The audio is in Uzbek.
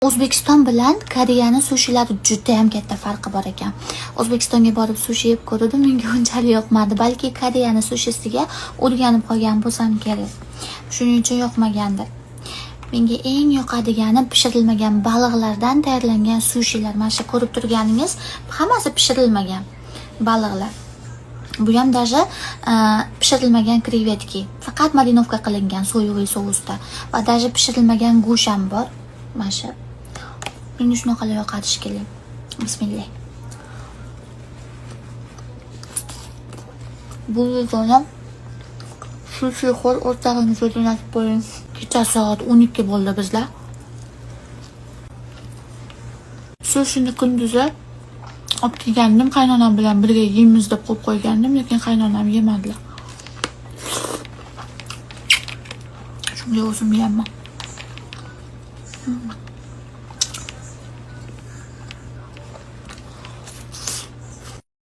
O'zbekiston bilan Koreyani sushilari judayam katta farqi bor ekan. O'zbekistonga borib sushi yeb ko'rdim, menga unchalik yoqmadi. Balki Koreyani sushisiga o'rganib qolgan bo'lsam kerak. Shuning uchun yoqmagandir. Menga eng yoqadigani pishirilmagan baliqlardan tayyorlangan sushilar. Mana shu ko'rib turganingiz hammasi pishirilmagan baliqlar. Bu ham даже pishirilmagan креветки. Faqat marinovka qilingan соевый sousda va даже pishirilmagan go'sht ham bor. Mana shu. Menga shunaqalar yoqadi shekilli. Bismillah. Bu videoni sushixo'r o'rtog'ingizga jo'natib qo'ying. Kecha soat 12 bo'ldi bizlar. Sushini kunduzi olib kelgandim, qaynonam bilan birga yeymiz deb qo'yib qo'ygandim, lekin qaynonam yemadilar. Shunga o'zim yeyapman.